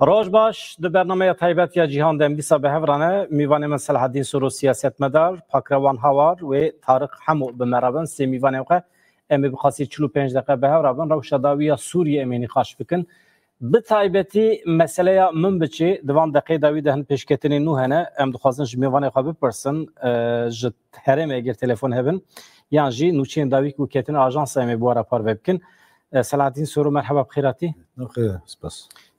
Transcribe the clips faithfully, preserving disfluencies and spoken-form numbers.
Roj baş, di bernameya taybet ya Cîhan de em dîsa bi hev re ne. Mîvanê min Selahaddîn Soro, siyasetmedar, Pakrewan Hawar wê Tariq Hemo bi me re bin. Sê mîvanên xwe em ê bi qasî çil û pênc deqe bi hev re bin. Rewşa dawî ya Sûriyê em ê nîqaş bikin. Bi taybetî meseleya Minbiçê, di van deqeyê dawî de hin pêşketinên nû hene. Em dixwazin ji mêvanê xwe bipirsin, e, ji herêmê eger telefon hebin, yan jî nûçeyên dawî ku ketine ajansa em ê bi we re parve bikin. E, Selahaddîn Soro, merheba, bi xêr hatî. Xêr, spas.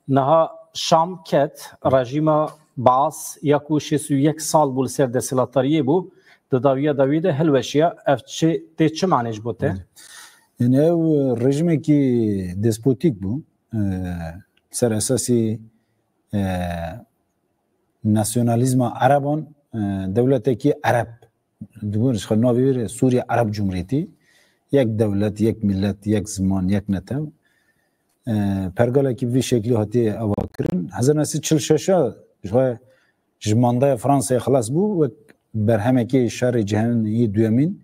Niha Şam ket, rejîma Baas ya ku şêst û yek sal bû li ser desthilatdariyê bû, di dawiya dawî de hilweşiya. Ev çi tê, çi manê ji bo te? Yani ew rejimekî despotîk bû. E, ser esasî, e, nasyonalîzma Ereban, e, dewletekî Ereb, dibûn ji xwe navê wê re Sûriye Ereb Cumhuriyetî, yek dewlet, yek millet, yek ziman, yek netew. E, pergalekî bi vî şeklî hatiye avakirin. Hezar neh sed çil şeş ji xwe ji mandaya Fransayê xilas bû, wek berhemekê şerê cîhanê yê duyemîn.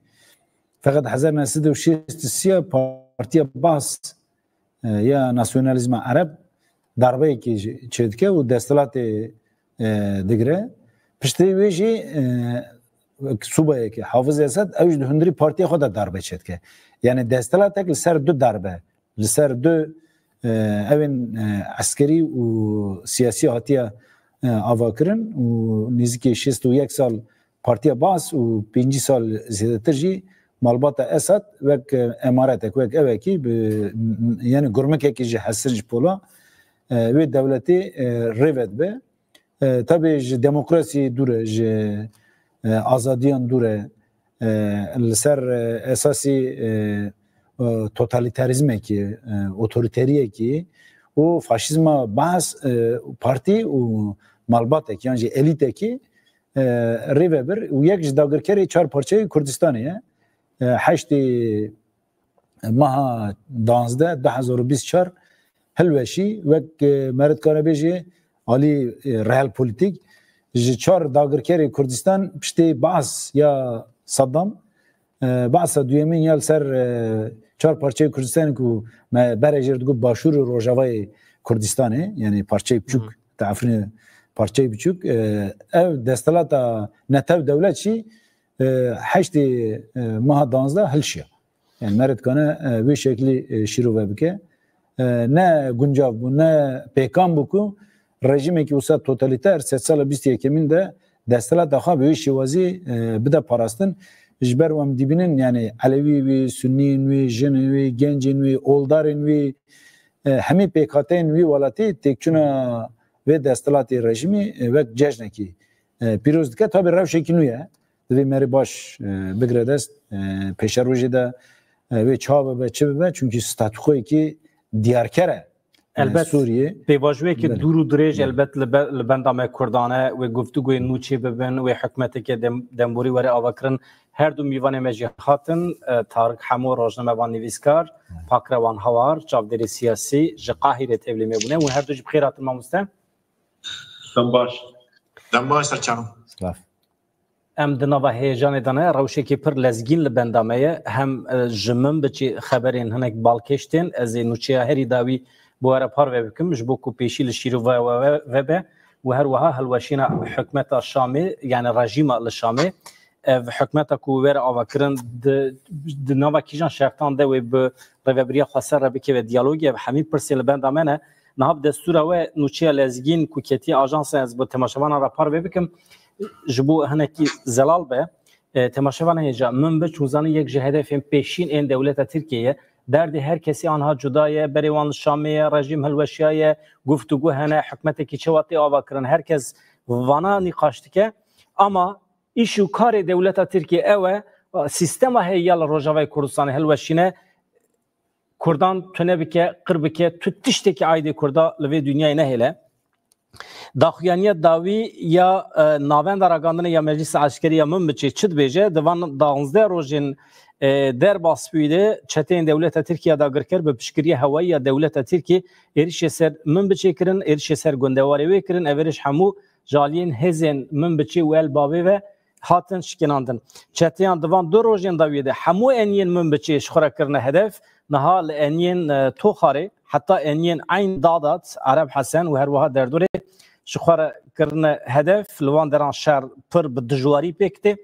Feqet hezar neh sed û şêst û sê partiya Baas, e, ya nasyonalîzma Ereb darbeyekê jî çêdike û desthilatê, e, digire. Piştî wê jî, e, wek subayekê Hafiz Esed, ew jî di hundirî partiya xwe de darbe çêdike. Yani desthilatek li ser du darbe, li ser du, e, ewên, e, eskerî û siyasî hatiye, e, avakirin û nêzîkî şêst û yek sal Partiya Baas û pêncî sal zêdetir jî malbata Esad wek, e, emaretek, wek evekî bi, yani gurmikekî ji hesir ji pola, e, wê dewletê, e, rê vedibe. E, tabi ji demokrasiyê dûr e, ji, e, azadiyan dûr e. E, li ser, e, esasî, e, e, totalîterîzmekî, e, otorîteriyekî û faşîzma Baas, e, partî û malbatek yan jî elîtekî, e, rê vebir û yek ji dagirkerê çar parçeyê Kurdistanê ye. E, heştê meha danzdeh du hezar û bîst çar hilweşî wek, e, me re dikare bêjê alî, e, realpolitîk ji çar dagirkerê Kurdistan piştê Baas ya Saddam, e, Baasa duyemîn ya li ser, e, çar parçeyê Kurdistanê ku me berê jê re digot Başûr û Rojavayê Kurdistanê, yani parçeyê biçûk, Hı. te Efrînê parçeyê biçûk, e, ev desthilata netew dewlet jî, e, heştê, e, meha danzdeh hilşiya. Yani me re dikane, e, wê şeklî, e, şîrove bike. E, ne guncav bû, ne pêkan bû ku rejîmekî wisa totalîter sedsala bîst û yekemîn de desthilata xwe bi wê şêwazî, e, bide parastin. Ji ber em dibînin, yani Elewî wî, Sunniyên wî, jinên wî, gencên wî, oldarên wî, e, hemî pêkhateyên wî welatî têkçûna vê desthilatê rejîmî, e, wek cejnekî, e, pîroz dike. Tabi rewşekî nû ye. Divê me rê baş, e, bigire dest. E, pêşerojê de, e, wê çawa bibe, çi bibe? Çunkî statûkoyekî diyarker e, e, Elbet, Sûriyê. Pêvajoyeke Belê. dûr û dirêj Belê. elbet li be-, li benda me Kurdan e, wê guftûgoyên nû çê bibin, wê hikûmeteke dem-, demborî were avakirin. Her du mîvanê me jî hatin, e, Tariq Hemo, rojnamevan, nivîskar, Belê. Pakrewan Hawar, çavdêrê siyasî, ji Qahîrê tevlî me bûne. Hûn her du jî bi xêr hatin, mamoste. Dem baş. Dem baş, serçavan. Silav. Em di nava heyecanê de ne, rewşekî pir lezgîn li benda me ye. Hem, e, ji Minbiçê xeberên hinek balkêş tên, ez ê nûçeya herî dawî bi we re parve bikim, ji bo ku pêşî li şîrove we, we, vebe û her wiha hilweşîna hikûmeta Şamê, yani rejîma li Şamê. Ev hikûmeta ku were avakirin di, di nava kîjan şertan de wê bi rêvebiriya xweser re bikeve diyalogê, ev hemî pirsên li benda me ne. Niha bi destûra we nûçeya lezgîn ku ketiye ajansa, ez bo temaşevanan re parve bikim, ji bo hinekî zelal be. E, temaşevan hêja, Minbiç, hûn zanin, yek ji hedefên pêşîn ên dewleta Tirkiyê ye. Derdê her kesî anha cuda ye, berê wan li Şamê ye, rejîm hilweşiyaye, guftûgo hene, hikûmetekî çawa tê avakirin, her kes vana nîqaş dike. Ama îş û karê dewleta Tirkiyê ew e, sîstema heye ya li Rojavayê Kurdistanê hilweşîne, Kurdan tune bike, qir bike, tu tiştekî aîdê Kurda li vê dinyayê nehêle. Daxuyaniya dawî ya, e, Navenda Ragandinê ya Meclîsa Eskerî ya Minbiçê çi dibêje? Di van danzdeh rojên, e, derbasbûyî de çeteyên dewleta Tirkiyê ya dagirker bi piştgiriya hewayî ya dewleta Tirkiyê êrişê ser Minbiçê kirin, êrişê ser gundewarê wê kirin. Ev êriş hemû ji aliyên hêzên Minbiçê û El Babê ve hatin şikênandin. Çeteyan di van du rojên dawiyê de hemû eniyên Minbiçê ji xwe re kirine hedef. Niha li eniyên, e, Toxarê, heta eniyên Eyn Dadat, Ereb Hesen û her wiha derdorê ji xwe re kirine hedef, li wan deran şer pir bi dijwarî pêk tê.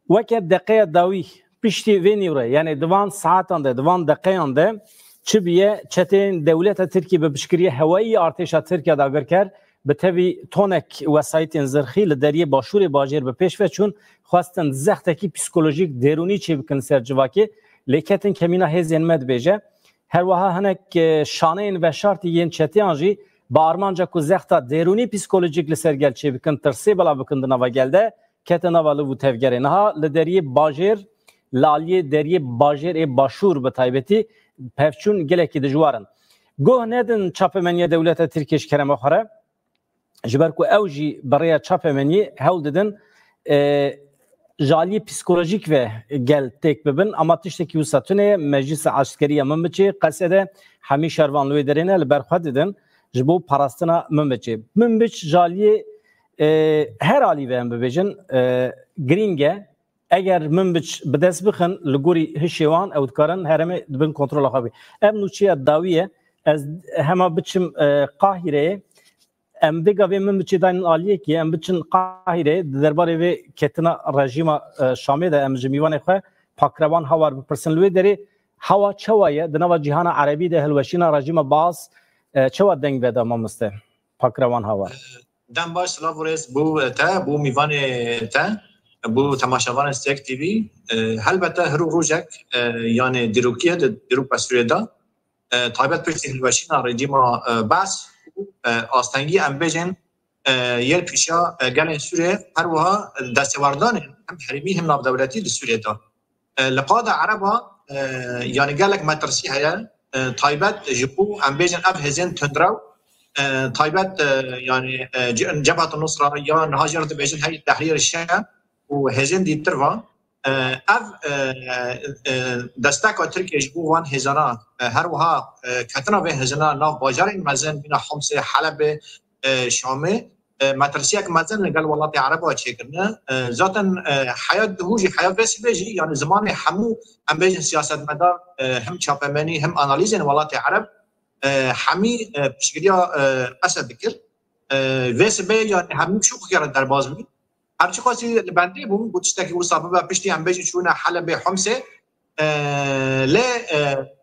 Weke deqeya dawî piştî vê nîwre, yanî di van saetan de, di van deqeyan de çi biye, çeteyên dewleta Tirkiyê bi piştgiriyê hewayî artêşa Tirkiye dagirker, bi tevî tonek wesayîtên zirxî li deriyê başûrê bajêr bi pêş ve çûn, xwestin zextekî psîkolojîk, dêrûnî çêbikin ser civakê, lêketin kemîna hêzên me dibêje. Her wiha hinek, e, şaneyên veşartî yên çeteyan jî bi armanca ku zexta dêrûnî psîkolojîk li ser gel çêbikin, tirsê belav bikin di nava gel de, kete nava liv û tevgerê. Niha li deriyê bajêr, li aliyê deriyê bajêr ê başûr bi taybetî pevçûn gelekî dijwar in. Guh nedin çapemeniya dewleta Tirkiyê ji kerema xwe re, ji ber ku ew jî bi rêya çapemeniyê hewl didin, e, ji aliyê psîkolojîk ve gel têk bibin, ama tiştekî wisa tune ye. Meclîsa Eskerî ya Minbiçê, Qesede, hemî şervan li wê derê ne, li ber xwe didin ji bo parastina Minbiçê. Minbiç ji aliyê, e, her alî ve em bibêjin, e, girîng e. Eger Minbiç bi dest bixin, li gorî hişê wan ew dikarin herêmê di bin kontrola xwe bê. Ev nûçeya dawî ye. Ez hema biçim, e, Qahireyê, em vê gavê Minbiçê daynin aliyekê, em biçin Qahireyê, di derbarê vê ketina rejîma, e, Şamê de em ji mîvanê xwe Pakrewan Hawar bipirsin. Li wê derê hewa çawa ye? Di nava cîhana erebî de hilweşîna rejîma Baas, e, çawa deng veda, mamoste Pakrewan Hawar? Dem baş, silav û rêz bo te, bo mîvanê te, bo temaşevanên Stêrk T V. E, helbete her û rojek, e, yanê dîrokî ye di dîroka Sûriyê de, e, taybet piştî hilweşîna rejîma, e, Baas û, e, astengî em bêjin, e, yê pêşiya, e, gelên Sûriyê, her wiha destêwerdanên hem herêmî hem navdewletî li Sûriyê de. E, li qada Ereba, e, yanî gelek metirsî heye. E, taybet ji bo em bêjin ev hêzên tundrew, e, taybet, e, yanî, e, Ce-, Cebhat Nusra ya niha jê re dibêjin Heyet Tehrîr Şam û hêzên dîtir va. E, ev, e, e, desteka Tirkiyê ji bo van hêzana, e, her wiha, e, ketina vê hêzana nav bajarên mezin, mîna Homsê, Helebê, e, Şamê, e, metirsiyek mezin li gel welatê Ereba çêkirine. E, zaten, e, heya duhû jî, heya vê sibê jî, yanî zimanê hemû, em bêjin, siyasetmedar, e, hem çapemenî, hem analîzên welatê Ereb, e, hemî, e, piştgiriya, e, Esed dikir. E, vê sibê, yanî hemî şûqekê re derbas bûn. Her çiqasî li bendê bûn, ku tiştekî wisa bibe, piştî em bêjin çûne Helebê, Homsê, e, lê, e,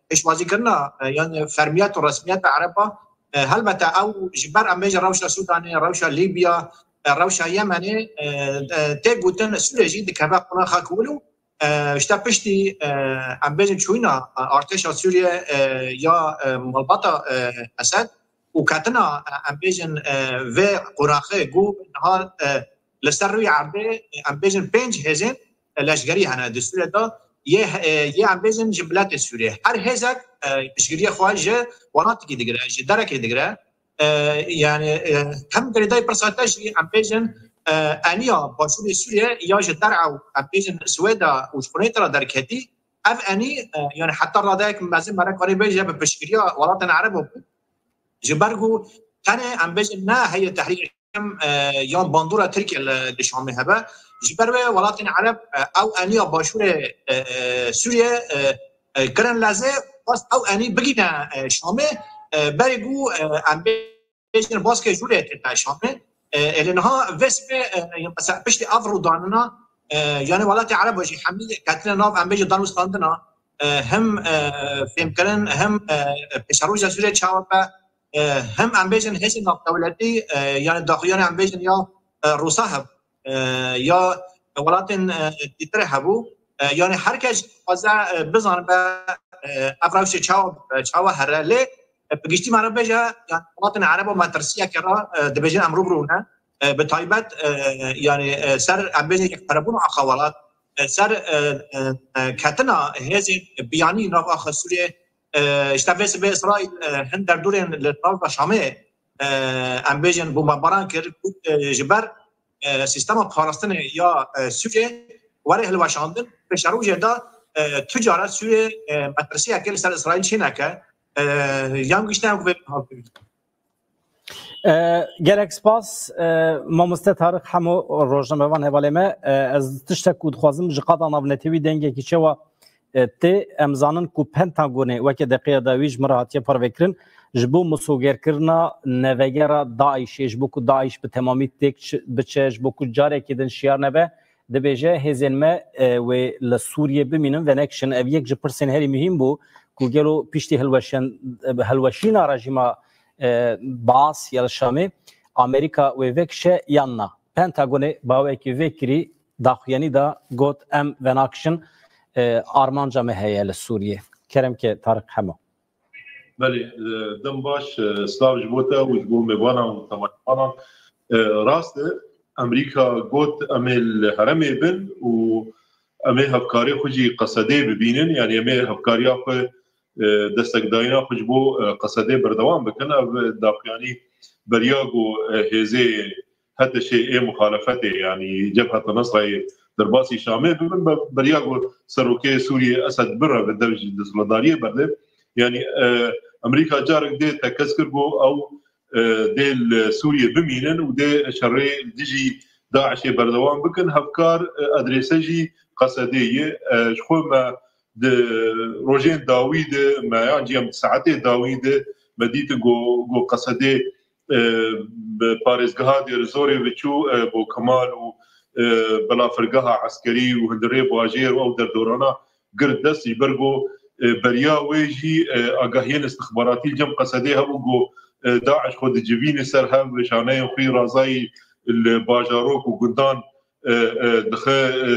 pêşwazîkirina, e, yanî fermiyet û resmiyeta Ereba, e, helbete ew ji ber, em bêjin, rewşa Sûdanê, rewşa Lîbya, e, rewşa Yemenê, e, e, tê gotin Sûriyê jî dikeve qonaxa Kuwil û, e, işte piştî, e, em bêjin çûyîna, e, artêşa Sûriyê, e, ya, e, malbata, e, Esed û ketina, e, em bêjin, e, vê qonaxê ku niha, e, li ser rûyê erdê, e, em bêjin pênc hêzên, e, leşgerî hene di Sûriyê de, yê, e, yê em bêjin ji miletê Sûriyê. Her hêzek, e, piştgiriyê xwe ji welatekî digire, ji derekê digire. E, yanî, e, hem girêdayî pirsa te jî em bêjin, e, eniya başûrê Sûriyê ya ji derhew, em bêjin Swêda û ji Xunêtê re derketî, ev enî, e, yanî heta radeyek mezin me re karî bêje bi piştgiriya welatên Erebo bû. Ji ber ku tenê em bêjin ne heye tehrîr Şam, e, yan bandora Tirkiye li, li Şamê hebe. Ji ber wê welatên Ereb, e, ew eniya başûrê, e, e, Sûriyê, e, e, kirin lezê, bas ew enî bigîne, e, Şamê, e, berê ku, e, em bêjin baskê jûrê tête Şamê. E, ê lê niha vê sibê, e, mesela piştî ev rûdanina, e, yanî welatê Erebo jî hemî ketine nav, em bêjin, danûstandina, e, hem, e, fêmkirin, hem, e, pêşeroja Sûriyê çawa be, e, hem em bêjin hêzên navdewletî, e, yanî daxuyanê em bêjin ya, e, Rûsa hebû, e, ya welatên, e, dîtir hebû. E, yanî her kes dixwaze, e, bizanibe, e, ev rewşê çawa, e, çawa here. Lê, e, bi giştî me re bêje, yanî welatên Erebo metirsiyeke re, e, dibêjin em rû bi rû ne. E, bi taybet, e, yanî, e, ser, em bêjin, yekparebûna axa welat, e, ser, e, e, e, ketina hêzên biyanî nav axa Sûriyê, e, işte vê sibê Îsraîl, e, hin derdorên li nava Şamê, e, em bêjin, bombebaran kir, got, e, ji ber, e, sîstema parastinê ya, e, Sûriyê were hilweşandin, pêşerojê de, e, tu cara Sûriyê, e, metirsiyekê li ser Îsraîl çêneke, e, yan gişteyek vê E, gelek spas, e, mamoste Tarık Hemo, rojnamevan hevalê me. E, ez tiştek ku dixwazim ji qada navnetewî dengekî çewa, e, tê. Em zanin ku Pentagonê weke deqeya dawî ji min re hatiye parvekirin, ji bo misogerkirina nevegera DAIŞê, ji bo ku DAIŞ bi temamî têk çi-, biçe, ji bo ku carekê din şiyar nebe, dibêje hêzên me, e, wê li Sûriyê bimînin ve nekişin. Ev yek ji pirsên herî muhîm bû ku gelo piştî hilweşen-, hilweşîna rejîma, e, Baas ya li Şamê Amerîka wê vekişe yan na. Pentagonê baweyekî vê kirî daxuyanî da, got, em venakişin, e, armanca me heye li Sûriyê. Kerem ke Tarık Hemo. Belê, e, dem baş, e, silav ji bo te û ji bo mêvanan û temaşevanan. E, rast e, Amerîka got, em ê li heremê bin û em ê hevkarê xwe jî Qesedê bibînin, yanî em ê hevkariya xwe, e, destekdayîna xwe ji bo, e, Qesedê berdewam bikin. Ev daxuyanî beriya ku, e, hêzê HTŞê ê muxalefetê, yanî Cebheta Nesrayê derbasî Şamê bibin, be-, beriya ku serokê Sûriyê Esed bireve dev ji desthilatdariyê berde. Yanî, e, Amerîka carek dê tekez kir ku ew, e, dê li Sûriyê bimînin û dê şerê dijî DAIŞê berdewam bikin. Hevkar, e, adrese jî Qesedê ye. E, ji xwe me di rojên dawî de me yan jî em di saetê dawî de me dîtin ku, ku Qesedê, e, bi parêzgeha Dêrizorê ve çû, e, bo Kemal û, e, belafirgeha eskerî û hundirê bajêr û ew derdorana girt dest, ji ber ku, e, beriya wê jî, e, agahiyên istixbaratî li cem Qesedê hebû ku, e, DAIŞ xwe dicivîne ser hev, şaneyên xwe razayî li bajarok û gundan, e, e, dixe, e,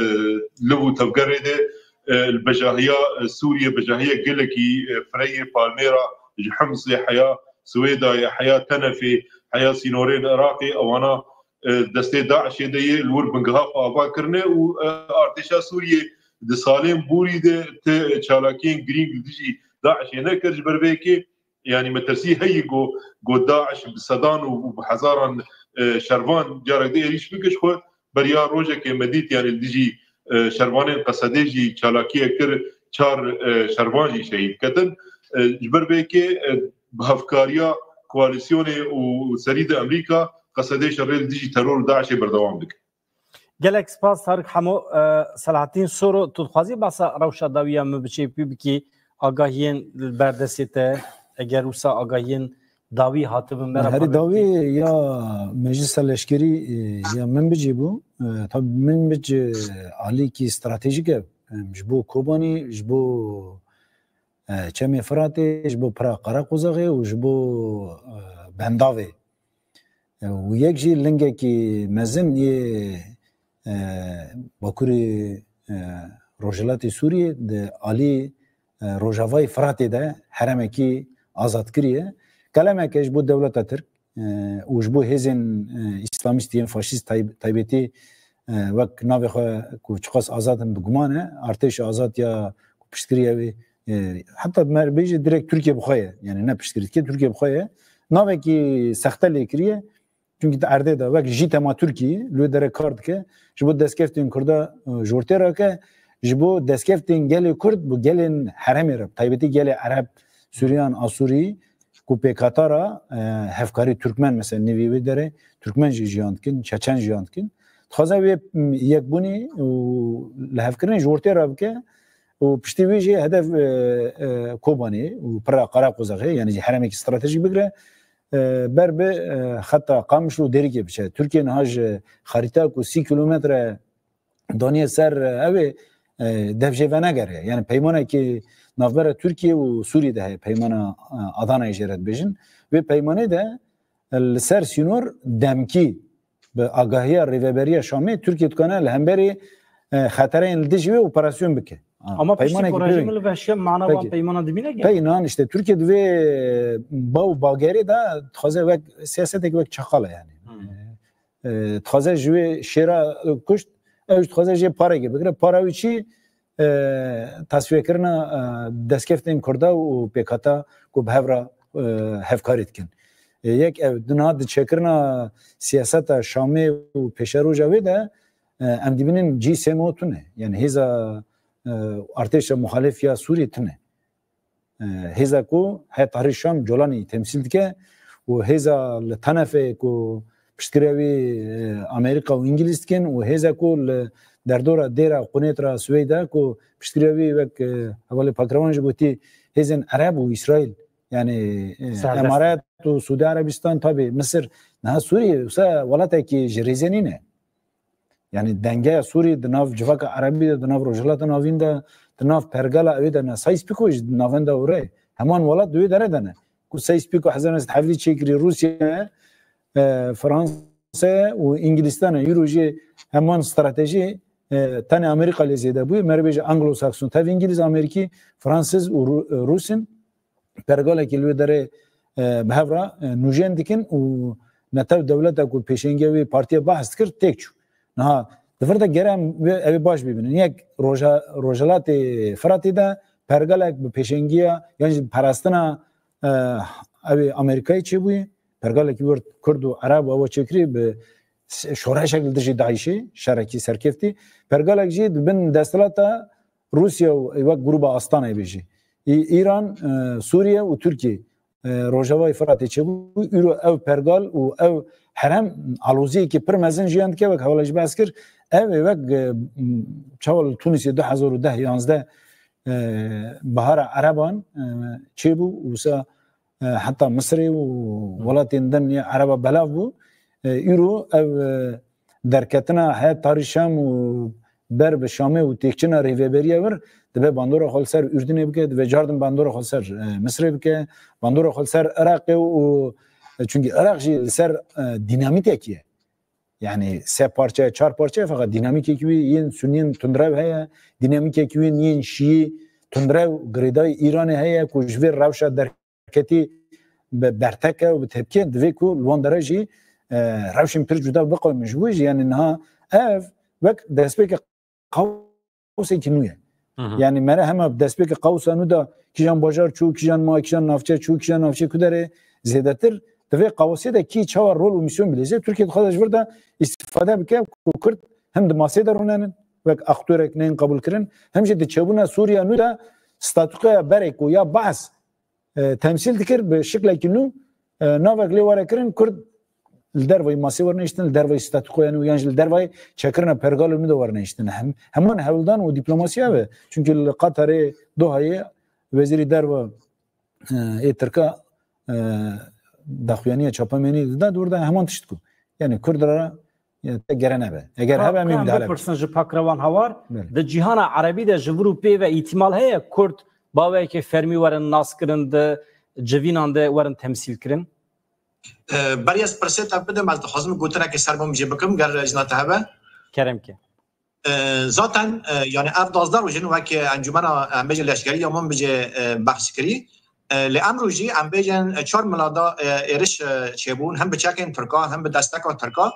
liv û tevgerê de, e, li bejahiya, e, Sûriyê, bejahiya gelekî, e, fireyê Palmêra ji Himsê heya, Swêdayê heya, Tenefê heya, sînorên Iraqê, ewana, e, destê DAIŞê de yê, li wir bingeha xwe ava kirine û, e, artêşa Sûriyê di salên borî de ti çalakiyên girîng li dijî DAIŞê nekir. Ji ber vê yekê, yanî metirsî heye ku, ku DAIŞ bi sedan û, û bi hezaran, e, şervan carek di êrîş bike. Ji xwe beriya rojekê me dît, yanî li dijî, e, şervanên Qesedê jî çalakiyek kir, çar, e, şervan jî şehîd ketin. E, ji ber vê yekê, e, bi hevkariya koalîsyonê û serî de Amerîka Qesedê şerê li dijî teror û DAIŞê berdewam dike. Gelek spas Tarık Hemo. E, Selahattin Soro, tu dixwazî basa rewşa dawî ya min biçê pî bikî, agahiyên li ber destê te, eger wisa agahiyên dawî hatibin me re Herî parve dawî bikî. Ya meclisa leşkerî, e, ya Minbicê bû. E, tabi Minbic, e, alîkî stratejîk e. E, ji bo Kobanî, ji bo, e, Çemê Firatê, ji bo Pira Qereqozaxê û ji bo, e, Bendavê. E, û yek jî lingekî mezin yê, e, Bakurê, e, Rojhilatê Sûriyê di alî, e, rojavayê Firatê de heremekî azad kiriye. Kelemeke ji bo dewleta Tirk, e, û ji bo hêzên, e, îslamîst yên faşîst tay-, taybetî, e, wek navê xwe ku çiqas azad in bi guman e, artêşa azad ya ku piştgiriya wê, e, heta me bêjî direkt Tirkiye bi xwe ye. Yani ne piştgirî dike, Tirkiye bi xwe ye. Navekî sexte lê kiriye. Çunkî di erdê de wek jî tema Tirkiyê li wê dere kar dike, ji bo destkeftên Kurda, e, ji ortê rake, ji bo destkeftên gelê Kurd bi gelên herêmê re, bi taybetî gelê Ereb, Sûriyan, Asûrî, ku pêkhatara, e, hevkarî Türkmen, mesela nêvî wê derê Türkmen jî jiyan dikin, Çeçen jiyan dikin. Dixwaze wê, m, yekbûnî û lihevkirinê ji ortê re bike û piştî wê jî hedef, e, e, Kobanê û pira Qereqozaxê, yani jî herêmekî stratejîk bigire, e, ber bi, e, xeta Qamişlo û Dêrikê biçe. Tirkiye niha ji xerîta ku sî kilometre daniye ser, e, ew ê, e, dev jê venegere. Yani peymanekî navbera Tirkiye û Sûriyê de heye, peymana, e, Adanayê jê re dibêjin. Vê peymanê de, e, li ser sînor demkî bi agahiya Rêveberiya Şamê Tirkiye dikane li hemberî, e, xetereyên li dijî wê operasyon bike. Ha, Ama piştî peymanekî ku peyvê. Rejîmê li veşiya mana van Peki. peymana dimîne gel. Pey nan işte Tirkiye di vê ba û bagerê de dixwaze wek siyasetek wek çaqal e yani. Hmm. E, dixwaze ji wê şêra, e, kuşt, ew jî dixwaze jê parekê bigire. Para wî çi? E, tasfiyekirina, e, destkeftên Kurda û pêkhata ku bi hev re, e, hevkarî dikin. E, yek ev, di niha di çêkirina siyaseta Şamê û pêşeroja wê de, e, em dibînin cî sêmo tune. Yani hêza, e, artêşa muxalif ya Sûriyê tune. E, hêza ku heye Tahrir Şam Colanî temsîl dike û hêza li Tenefê ku piştgiriya wî, e, Amerîka û Îngilîz dikin û hêza ku li derdora dêra Qunêtra Swêda ku piştgiriya wî wek, e, hevalê Pakrewan jî gotî hêzên Ereb û Îsraîl, yani, e, Serdest. Emaret û Suudi Erebistan, tabi Misir, niha Sûriye wisa welatekî ji rêzê nîne. Yani dengeya Sûrî di nav civaka Erebî de, di nav Rojhilata Navîn de, di nav pergala ewê de ne. Sykes-Picot jî di navenda û rê. Heman welat di wê dere de ne. Ku Sykes-Picot hezar neh sed hevdî çêkirî Rûsya, e, Fransa û Îngilîstan e. Îro jî heman stratejî, e, tenê Amerîka lê zêde bûye. Mere bêje Anglo-Sakson. Tev Îngilîz, Amerîkî, Fransiz û Rû-, e, Rûs in. Pergalekî li wê derê, e, bi hev re, e, nûjen dikin û netew dewleta ku pêşengiya wê partiya Baas dikir têk çû. Niha di vir de gere em wê, ew ê baş bibînin. Yek roja-, Rojhilatê Firatê de pergalek bi pêşengiya yan jî bi parastina, e, ew ê Amerîkayê çêbûye. Pergalekî wir Kurd û Ereb û ewa çêkirî bi s-, şoreşek li dijî DAIŞê, şerekî serkeftî. Pergalek jî di bin desthilata Rûsya û wek grûba Astanayê bêjî. Î-, Îran, e, Sûriye û Tirkiye, e, Rojavayê Firatê çêbû. Îro ew pergal û ew herem aloziyekî pir mezin jiyan dike, wek hevala jî behs kir. Ev ê wek, e, m-, çawa li Tunîsê du hezar û deh yanzdeh, e, Bihara Ereban, e, çêbû û wisa, e, heta Misirê û welatên din ya Ereba belav bû. E, îro ev, e, derketina heyet Tarî Şam û ber bi Şamê û têkçina rêveberiya wir dibe bandora xwe li ser Urdinê bike, dibe cardin bandora xwe li ser, e, Misirê bike, bandora xwe li ser Iraqê û, e, çunkî Iraq jî li ser, e, dînamîtekî ye. Yani se parçe, çar parçe ye, feqet dînamîkekî wî yên Suniyên tundrew heye, dînamîkekî wî yên Şîî tundrew girêdayî Îranê heye ku ji vê rewşa derketî bi bertek e û bi tepkî ye, divê ku li wan dere jî, e, rewşên pir cuda biqewimin. Ji bo jî, yani niha ev wek destpêkê qawsekî nû ye. Hı hı. Yani mere hema destpêkê qawsa nû de kîjan bajar çû, kîjan ma, kîjan navçe çû, kîjan navçe ku derê zêdetir, di vê qawsê de kî çawa rol û misyon bilêze. Tirkiye dixwaze ji vir de îstîfade bike ku Kurd hem di masê de rûnenin, wek aktorek nên qebûlkirin, hem jî di çêbûna Sûriya nû de statûkaya berê ku ya Baas, e, temsîl dikir bi şiklekî nû, e, navek lê were kirin, Kurd li dervayî masê wernehiştin, li dervayî statûkoya nû yan jî li dervayî çekirina pergalê nû de wernehiştin. Hem, heman hewldan û dîplomasiya be. Çunkî li Qatarê, Dohayê wezîrî derve, e, ê Tirka, e, daxuyaniya çapemenî dida, di wir de heman tişt ku. Yani Kurd re, e, te gere nebe. Eger Ka-, hebe, em ê ka em müdahale bikin. Bipirsin ji Pakrewan Hawar, Belê. Di cîhana erebî de ji vir û pê ve îhtimal heye Kurd baweyekê fermî werin naskirin, di civînan de werin temsîlkirin? E, berî ez pirsê te bidim, ez dixwazim gotinekê ser min jê bikim, ger îzna te hebe. Kerem ke. E, zaten, e, yani ev duwazdeh roj in wek, e, encûmena, e, em bêjin leşkerî ya min bijê, e, behs kirî. E, lê emro jî em bêjin, e, çar mila da, e, êriş, e, çêbûn, hem bi çekên Tirka, hem bi desteka Tirka.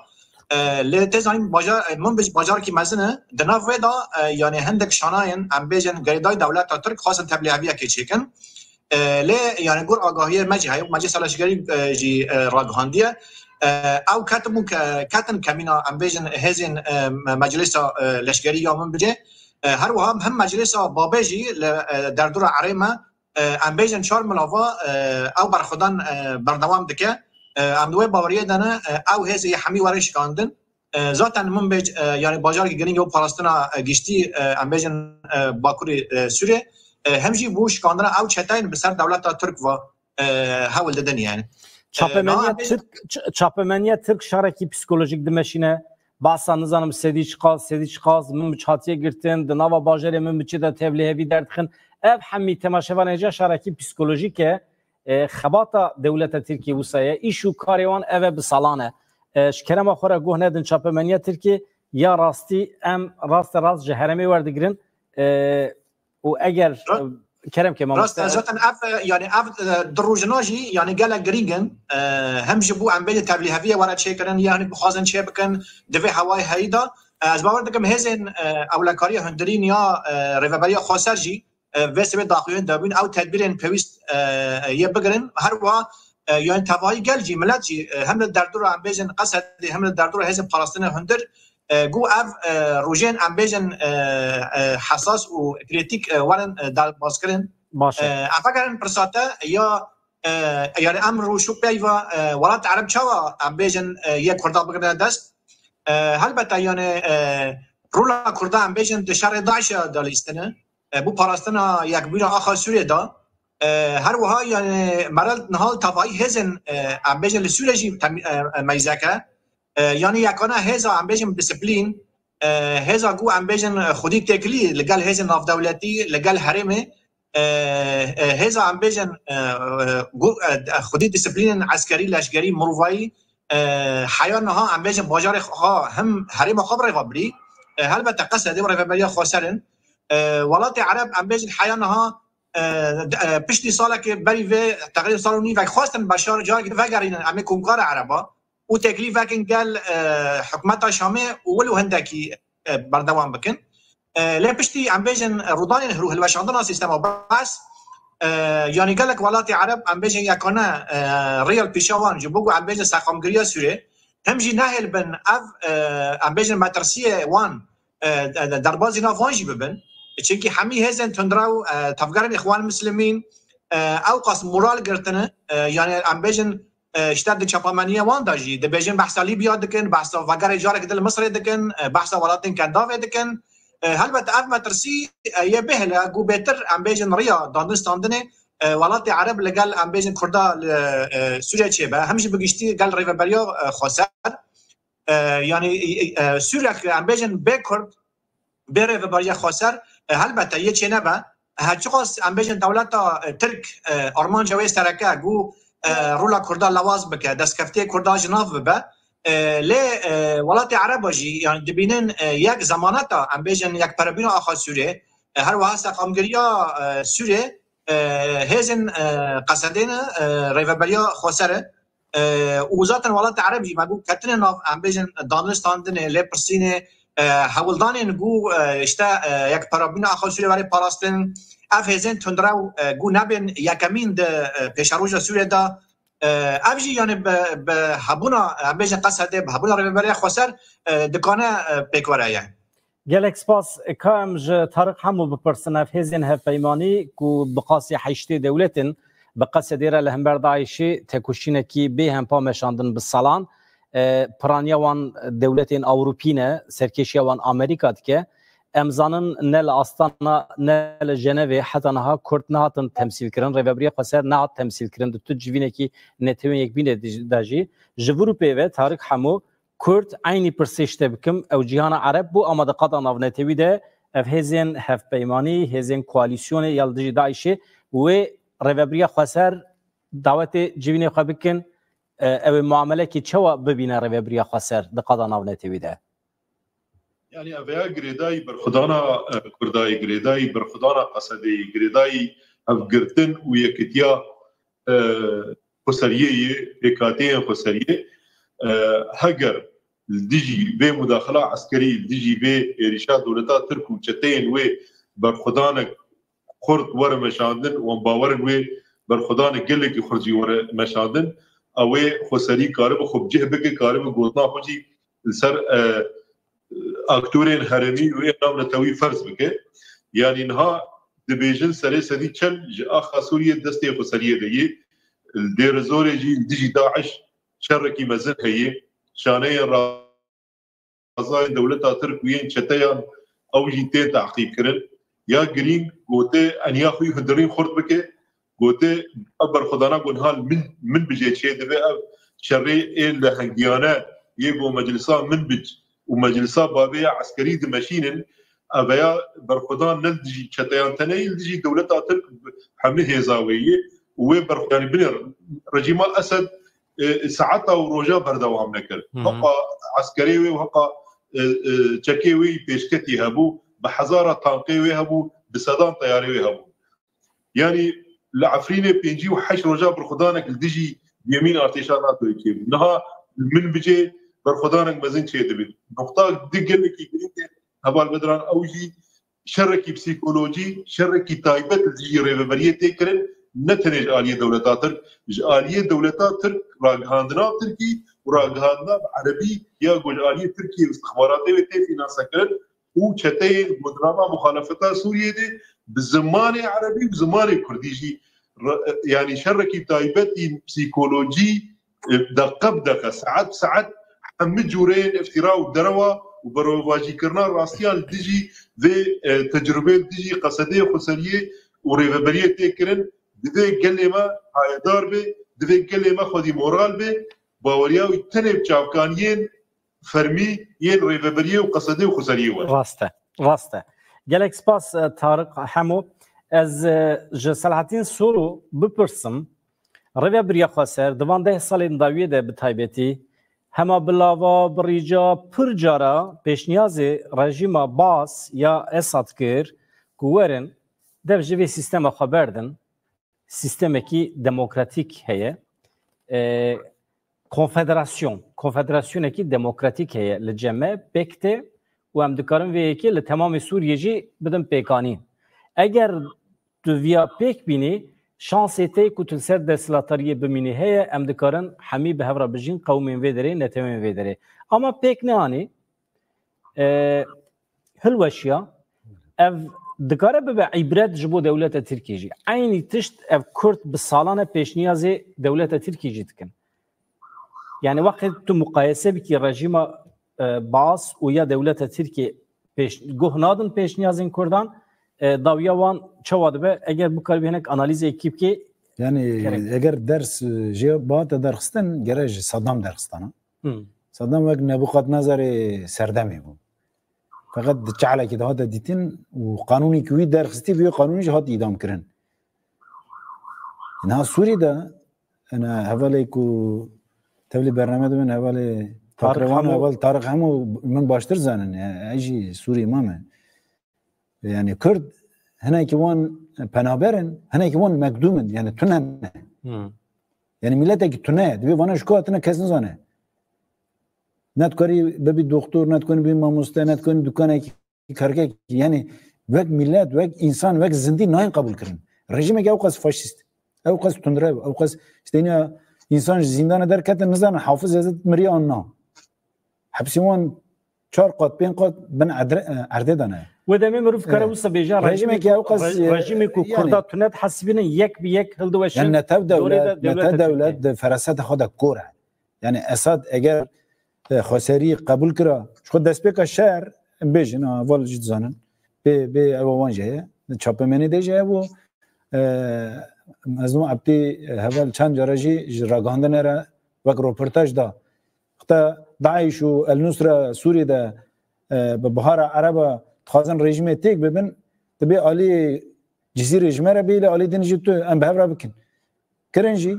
E, lê tê zanîn bajar, e, min bij bajarekî mezin e. Di nav wê de, e, yani hindek şanayên, em bêjin, girêdayî dewleta Tirk xwestin tevliheviyekê çêkin. E, lê yani gor agahiyê me jî heye, Meclisa Leşkerî, e, jî, e, ragihandiye. E, ew ketin bû ke-, ketin kemîna, em bêjin, hêzên, e, me-, Meclisa, e, Leşkerî ya min bicê. E, her wiha hem Meclisa Babê jî li, e, derdora erê me, e, em bêjin çar milava, e, ew berxwedan, e, berdewam dike. E, em di wê baweriyê de ne, e, ew hêzê yê hemî were şikandin. E, zaten min bêj, e, yani bajarekî girîng û parastina, e, giştî, e, em bêjin, e, Bakurê, e, Sûrê, e, hem jî bû şikandina ew çeteyên bi ser dewleta Tirk ve, e, hewl didin yani. E, Çapemeniya niha em bêjin Tirk, ç-, çapemeniya Tirk şarekî psîkolojîk dimeşîne. Bahsa nizanim sedî çiqas, sedî çiqas, min biç hatiye girtin, di nava bajarê min biçê de tevlihevî derdixin. Ev hemî temaşevanê ca şarekî psîkolojîk e. E, xebata dewleta Tirkiyê wisa ye. Îş û karê wan ev e bi salan e. E, ji kerema xwe re guh nedin çapemeniya Tirkiyê, ya rastî em raste rast ji herêmê werdigirin. E, û eger, Ra-, e, kerem ke Rast mamoste, e, zaten ev, e, yani ev, e, du rojina jî yani gelek girîng in. E, hem ji bo em bê tevlîheviyê were çêkirin, yani bixwazin çê bikin, di vê hewayê heyî de. E, ez bawer dikim hêzên, e, ewlekariya hundirîn ya, e, Rêveberiya Xweser jî, e, vê sibê daxuyanî dabûn ew tedbîrên pêwîst, e, yê bigirin. Her wiha, e, yani tevahî gel jî, milet jî, e, hem li derdora em bêjin Qesedê, hem li derdora hêzên parastinê hundir, e, ku ev, e, rojên em bêjin, e, e, hesas û krîtîk, e, werin, e, derbazkirin. Baş e. E, ev vegerin pirsa te ya, e, yani em rûş û peyva, e, welat Ereb çawa em bêjin, e, yê Kurda bigirine dest? E, helbete yani, e, Rola Kurda em bêjin di şerê DAIŞ'e de lîstine, e, bû parastina yekbûna axa Sûriyê de. E, her wiha yani merel niha li tevayî hêzên, e, em bêjin li Sûriyê jî tem-, e, e, meyzeke. E, yani yekane hêza em bêjin disiplîn, e, hêza ku em bêjin, e, xwedî têkilî li gel hêzên navdewletî, li gel herêmê, e, e, hêza em bêjin, e, e, gu-, e, xwedî disiplînên eskerî, leşkerî, mirovayî, e, heya niha em bêjin bajarê xwe, hem herêma xwe bi rêve birî, e, helbete Qesedê û rêveberiya xweser in. E, welatê Ereb em bêjin heya niha, e, d-, e, piştî salekê berî vê teqrîb sal û nîvek xwestin beşar carekî vegerînin, em ê komkara Ereba û teklîfekin gel, e, hikûmeta Şamê û wilo hindekî, e, berdewam bikin. E, lê piştî em bêjin rûdanên hilweşandina sîstema Baas, e, yanî gelek welatê Ereb em bêjin yekane, e, rêya li pêşa wan ji bo ku em bêjin seqamgiriya Sûrê, him jî nehêl bin ev, e, em bêjin metirsiyê wan, e, de-, de-, derbazî nav wan jî bibin. Çimkî hemî hêzên tundrew, e, tevgerên Îxwan Muslimîn, e, ew qas moral girtine, e, yani em bêjin, e, işte di çapemeniyê wan de jî dibêjin behsa Lîbya dikin, behsa vegerê careke din li Misirê dikin, e, behsa welatên Kendavê dikin. E, helbet ev metirsî, e, yê bêhil e, ku bêtir em bêjin riya dandin standinê, e, welatê Ereb li gel em bêjin Kurda li, e, Sûriye çêbe, hem jî bi giştî gel rêveberiya, e, xweser. E, yani, e, e, Sûriyek em bêjin bê Kurd, bê rêveberiya xweser, e, helbete yê çênebe. Her çiqas em bêjin dewleta, e, Tirk, e, armanca wê sereke ku, e, rola Kurda lewaz bike, destkeftiyê Kurda ji nav bibe. E, lê, e, welatê Ereba jî, yani dibînin, e, yek zemaneta, em bêjin yekperebûna axa Sûrê, e, her wiha seqamgiriya, e, Sûrê, e, hêzên, e, Qesedê ne, e, rêveberiya xweser e. E, û zaten welatê Ereb jî me got ketine nav, em bêjin, danistandinê, lêpirsînê, e, hewldanên ku, e, işte, e, yekperebûna axa Sûriyê were parastin, ev hêzên tundrew, e, ku nebên yekemîn di, e, pêşeroja Sûriyê de, e, ev jî yani bi, bi hebûna, em bêjin Qesedê, bi hebûna rêveberiya xweser, e, dikane, e, pêk were ye. Gelek spas. Ka em ji Tariq Hemo bipirsin, ev hêzên hevpeymanî ku bi qasî heştê dewletên bi Qesedê re li hember DAIŞê tekoşînekî bê hempa meşandin bi salan, e, piraniya wan dewletên Ewropî ne, serkêşiya wan Amerîka dike. Em zanin ne li Astana ne li Jenevê heta niha Kurd nehatin temsîlkirin, rêveberiya xweser nehat temsîlkirin di tu civînekî Netewên Yekbûyî de jî. Ji vir û pê ve Tariq Hemo, Kurd, eynî pirsê ji te bikim, ew cîhana Ereb bû, ama di qada navnetewî de ev hêzên hevpeymanî, hêzên koalîsyonê ya li dijî DAIŞê wê rêvebiriya xweser dawetê civînê xwe bikin, e, ew ê muamelekî çawa bibîne rêvebiriya xweser di qada navnetewî de? Yani ev ya girêdayî berxwedana, e, Kurdayê, girêdayî berxwedana Qesedeyê, girêdayî hevgirtin û yekitiya, e, xweseriyê yê, pêkhateyên xweseriyê, e, heger li dijî vê mudaxila eskerî, li dijî vê êrîşa dewleta Tirk û çeteyên wê berxwedanek xurt were meşandin, wan bawerin wê berxwedanek gelekî xurt jî were meşandin, ew ê xweserî karibe xwe bi cih bike, karibe gotina xwe jî li ser, e, aktorên herêmî û ên navnetewî ferz bike. Yanî niha dibêjin serê sedî çend ji axa Sûriyê destê xweseriyê de yê. Li Dêr Zorê jî li dijî DAIŞ şerekî mezin heye. Şaneyên razayên dewleta Tirk û yên çeteyan ew jî tên teqîbkirin. Ya girîng gote eniya xwe yî hundirîn xurt bike. Gote, ev berxwedana ku niha li min, min bijê çê dibe, ev şerê ê lehengiyane yê ku meclisa Minbic û meclisa bavê ya eskerî dimeşînin, ev ya berxwedan ne li dijî çeteyan tenê, li dijî dewleta Tirk hemî hêza wê yê û wê berx-, yanî binê rejîma Esed, e, saeta û roja berdewam nekir. Hı hı. Heqa eskerê wê û heqa, e, e, çekê wê yî pêşketî hebû, bi hezara tankê wê hebû, bi sedan teyarê wê hebû. Yanî li Efrînê pêncî û heşt roja berxwedanek li dijî duyemîn artêşa NATOyê çêbû. Niha li Minbicê berxwedanek mezin çêdibe. Noqta di gelekî girîng e, Heval Bedran, ew jî şerekî psîkolojî, şerekî taybet li dijî rêveberiyê tê kirin, ne tenê ji aliyê dewleta Tirk, ji aliyê dewleta Tirk, ragihandina Tirkî û ragihandina bi erebî ya ku ji aliyê Tirkiyê û istixbaratê wê tê fînansekirin, û çeteyên Godnama Muxalefeta Sûriyê de bi zimanê erebî û zimanê kurdî jî re-, yanî şerekî taybetî psîkolojî, e, deqe bi deqe, saet bi saet hemî cûreyên îftîra û derewa û berovajîkirina rastiyan li dijî vê, e, tecrûbê, li dijî qesedê xweseriyê û rêveberiyê tê kirin, divê gelê me hayedar be, divê gelê me xwedî moral be, baweriya wî tenê bi çavkaniyên fermî yên rêveberiyê û qesedê û xweseriyê were. Rast e, rast e. Gelek spas, e, Tariq Hemo. Ez, e, ji Selahattin Soru bipirsim, rêvebiriya xweser di van deh salên dawiyê de bi taybetî, hema bi lava, bi rîca, pir cara pêşniyazê rejîma Baas ya Esad kir ku werin dev ji vê sîstema xwe berdin. Sîstemekî demokratîk heye. E, konfederasyon, konfederasyonekî demokratîk heye li cem me, pêk tê û em dikarin vê yekê li temamê Sûriyê jî bidin pêkanîn. Eger tu viya pêk bînî, şansê te ku tu li ser desthilatariyê bimînî heye, em dikarin hemî bi hev re bijîn, qewimên vê derê, netewên vê derê. Ama pêk neanî, e, hilweşiya, ev dikare bibe îbret ji bo dewleta Tirkiyê jî. Eynî tişt ev Kurd bi salan e pêşniyazê dewleta Tirkiyê jî dikin. Yani wextê tu muqayese bikî rejîma, e, Baas û ya dewleta Tirkiyê pêş, guh nadin pêşniyazên Kurdan, e, dawiya wan çawa dibe? Eger bikaribî hinek analîzê ekî bikê. Yani gerek. Eger ders, e, jê bihate derxistin, gere ji Saddam derxistana. Hmm. Saddam wek Nebukadnezarê serdemê bû. Feqet di çalekî de hate dîtin û qanûnê ku wî derxistî, bi wê qanûnî jî hat îdam kirin. Niha Sûrî de, ena hevalê ku tevlî bername dibin, hevalê Tarık Takrewano, Hemo. Heval Tarık Hemo, min baştir zanin. Yani, ez jî Sûrî mame. Yani Kurd, hinekî wan penaber in, hinekî wan mekdûm in, yani tune ne. Hmm. Yani milletekî tune ye. Divê vana ji ku hatine kes nizane. Ne dikarî bibî doktor, ne dikarî bibî mamoste, ne dikarî dukanekî, karkekî. Yani wek millet, wek însan, wek zindî nayên qebûl kirin. Rejîmekî ewqas faşîst, ewqas tundrev, ewqas işte yine însan ji zîndana derketin, nizanin Hafiz Ezet miriye an na. Hepsî wan çar qat, pênc qat bin edre-, erdê de ne. Wê demê mirov kare wisa bêje, rejîmekî ewqas, rejîmê ku, e, yani, Kurda tune dihesibînin yek bi yek hildiweşin. Yani netew dewlet, netew dewlet di feraseta xwe de kor e. Yani Esad eger, e, xweserî qebûl kira, ji xwe destpêka şer, em bêjin, ha, heval jî dizanin, bê, bê ewa wan jî heye, çapemenî de jî hebû, e, Mezlûm Ebdî, e, heval çend cara jî ji ragihandinê re wek roportaj da. Xte DAIŞ û El Nusra Sûrî de, e, bi bihara ereba dixwazin rejîmê têk bibin, dibê alî Cizîrê ji me re bê, lê alî din jî tu em bi hev re bikin. Kirin jî,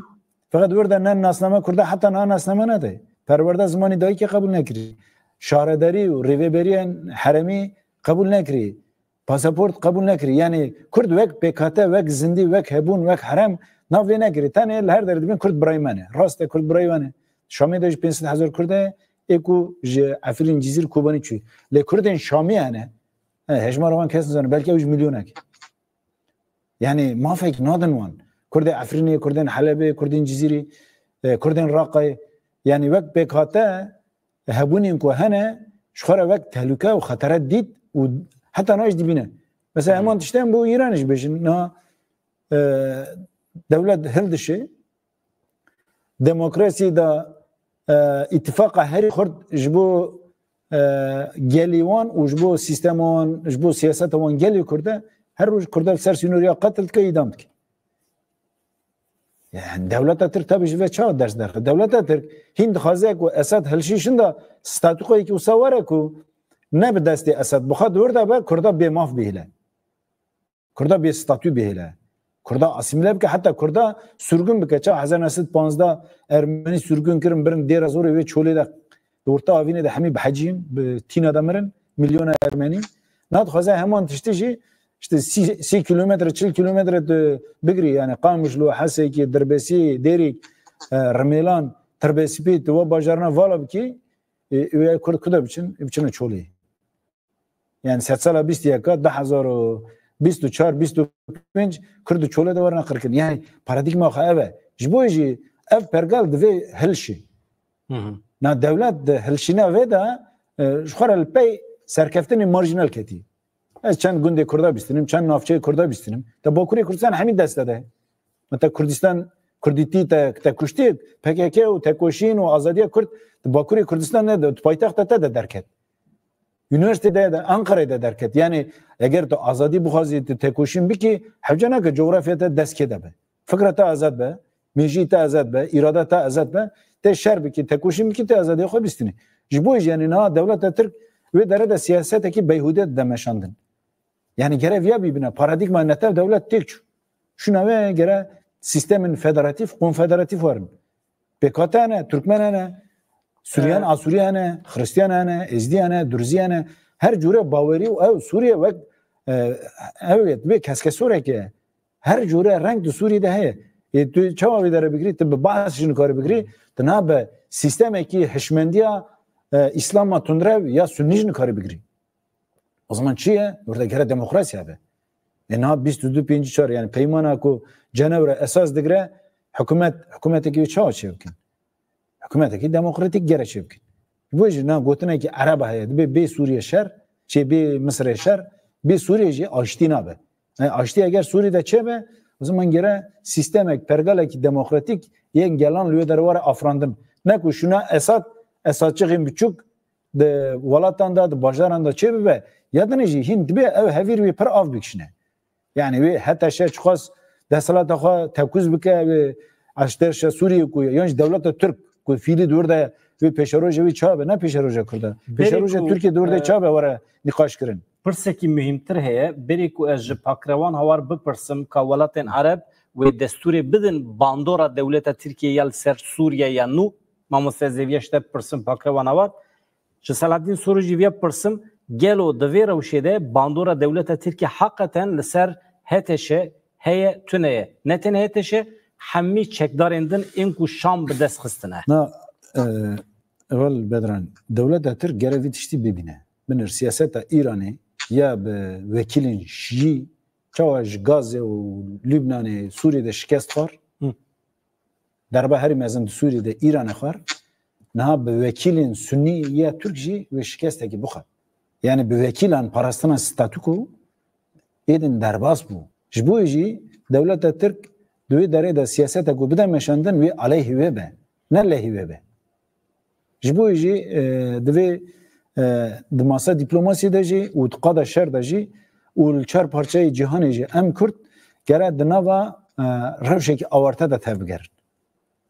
feqet wir de ne nasname Kurda, heta niha nasname nade. Perwerde zimanî dayikê qebûl nekirî. Şaredarî û rêveberiyên heremî qebûl nekirî. Pasaport qebûl nekirî. Yani Kurd wek pêkhate, wek zindî, wek hebûn, wek herem nav lê nekirî. Tenê li her derê dibên Kurd birayê me ne. Rast e, Kurd birayê me ne. Şamê de jî pênc sed hezar Kurd heye, ê ku ji Efrîn, Cizîr, Kobanî çûyî. Lê Kurdên Şamî hene. He, hejmara wan kes nizane. Belkî ew ji milyonek. Yani mafek nadin wan. Kurdê Efrînê, Kurdên Helebê, Kurdên Cizîrî, e, Kurdên Raqayê. Yani wek pêkhate hebûnên ku hene, ji xwe re wek tehlûke û xetere dît û heta niha jî dibîne. Mesela, hmm, heman tiştên bo Îranê jî bêjin, niha, e, dewlet hildişê, demokrasî de, e, îtifaqa herî xurt ji bo, e, gelî wan û ji bo sîstema wan, ji bo siyaseta wan gelê Kurd e, her roj Kurda li ser sînoriya qetil dike, îdam dike. Yani dewleta Tirk tabii ji vê çawa ders derxe? Dewleta Tirk hîn dixwaze ku Esad hilşîşin de statûkoyekî wisa were ku ne bi destê Esad, bi xwe di wir de be, Kurda bêmaf bihêle. Kurda bê statû bihêle. Kurda asîmîle bike, heta Kurda sürgün bike. Çawa hezar neh sed panzdeh Ermenî sürgün kirin, birin Dêra Zorê, wê çolê de, di orta avînê de hemî bihecîn, bi tîna de mirin, milyona Ermenî. Niha dixwaze heman tiştî jî, işte sî, sî kilometre, çil kilometre tu bigirî, yani Qamişlo, Hesekî, Dirbesî, Dêrîk, e, Rimêlan, Tirbesîpî, tu we bajarina vala bikî, e, wê Kurd ku de biçin, biçine çolê. Yani sedsala bîst û yeka, du hezar û bîst û çar, bîst û pênc, Kurd û çolê de werine qirkirin. Yani paradîgma xwe ev e. Ji bo jî ev pergal divê hilşî. Hı hı. Na dewlet di hilşîna vê de, e, ji xwe re li pey serkeftinê marjinal ketî. Ez çend gundê Kurda bîstinim, çend navçeyê Kurda bîstinim. Te Bakurê Kurdistan hemî deste de. Te Kurdistan, Kurdîtî, te, te kuştî, P K K û tekoşîn û azadiya Kurd di Bakurê Kurdistan ne de, di paytexta te de derket. Unîversîteyê de, Ankarayê de derket. Yanî eger tu azadî bixwazî, tu tekoşîn bikî, hewce nake cografya te dest kê de be. Fikra te azad be, mêjî te azad be, îrada te azad be, te şer bikî, tekoşîn bikî, te azadiya xwe bistînî. Ji bo jî, yanî niha dewleta Tirk wê dere de siyasetekî beyhûde dide meşandin. Yanî gere viya bîbine, paradîgma netew dewlet têk çû. Şûna wê gere sîstemên federatîf, konfederatîf werin. P K K hene, Türkmen hene, Suriyên, Evet. Asûrî hene, Xristiyan hene, Êzdî hene, Durzî hene. Her cûre bawerî û ew Sûriye wek, e, ew yê, wê keskesoreke her cûre reng di Sûriyê de heye. Ê, tu çawa vê dere bigirî, tu bi Baas jî nikarî bigirî, tu niha bi sîstemekî hişmendiya, e, Îslama tundrew ya Sunnî jî nikarî bigirî. O zaman çi ye? Orada gere demokrasiya be. E, niha bîst û du pêncî çar, yani peymana ku Cenevre esas digire, hikûmet, hikûmetekî wê çawa çêbikin? Hikûmetekî demokratîk gere çêbikin. Ji bo jî niha gotinekî Ereba heye, dibê bê Sûriye şer, çê bê Misirê şer, bê Sûriye jî aştî nabe. Yani aştî eger Sûriye de çêbe, o zaman gere sîstemek, pergalekî demokratîk yên gelan li wê dere were afirandin. Ne ku şûna Esad, Esadçixên biçûk di welatan de, di bajaran de çêbibe, ya dinê jî hîn dibê ew hevîr wê pir av bikişîne. Yani wê H T Ş çiqas desthilata xwe tekûz bike, wê Aşteşa Sûriye ku, yan jî dewleta Tirk ku fîlî di wir de, wê pêşeroja wê çawa be, ne pêşeroja Kurda. Berê Pêşeroja ku, Tirkiye di wir de e, çawa be were nîqaş kirin. Pirsekî muhîmtir heye, berê ku ez ji pakrewan hawar bipirsim ka welatên Ereb wê destûrê bidin bandora dewleta Tirkiye ya li ser Sûriye ya nû, mamoste ez ê viya ji te bipirsim pakrewan hawar. Ji Selahaddîn Sorû jî viya bipirsim, gelo di vê rewşê de bandora dewleta Tirkiye heqeten li ser H T Ş heye, tune ye? Ne tenê H T Ş, hemî çekdarên din ên ku Şam bi dest xistine. Na, e, Ewel Bedran, dewleta Tirk gere vî tiştî bibîne. Binir siyaseta Îranê ya bi wekîlên şiyî, çawa ji Gazze û Lubnanê, Sûriyê de şikest xwar. Hı. Derba herî mezin di Sûriyê de Îranê xwar. Niha bi wekîlên Sunnî ya Tirk jî wê şikestekî bixwe. Yani bi wekîlan parastina statûko êdin derbas bû. Ji bo jî dewleta Tirk di wê derê de siyaseta ku bide meşandin wê aleyhî wê be, ne lehî wê be. Ji bo jî, e, divê, e, di masa dîplomasiyê de jî û di qada şer de jî û li çar parçeyê cîhanê jî em Kurd gere di nava, e, rewşekî awarte de tevbigerin.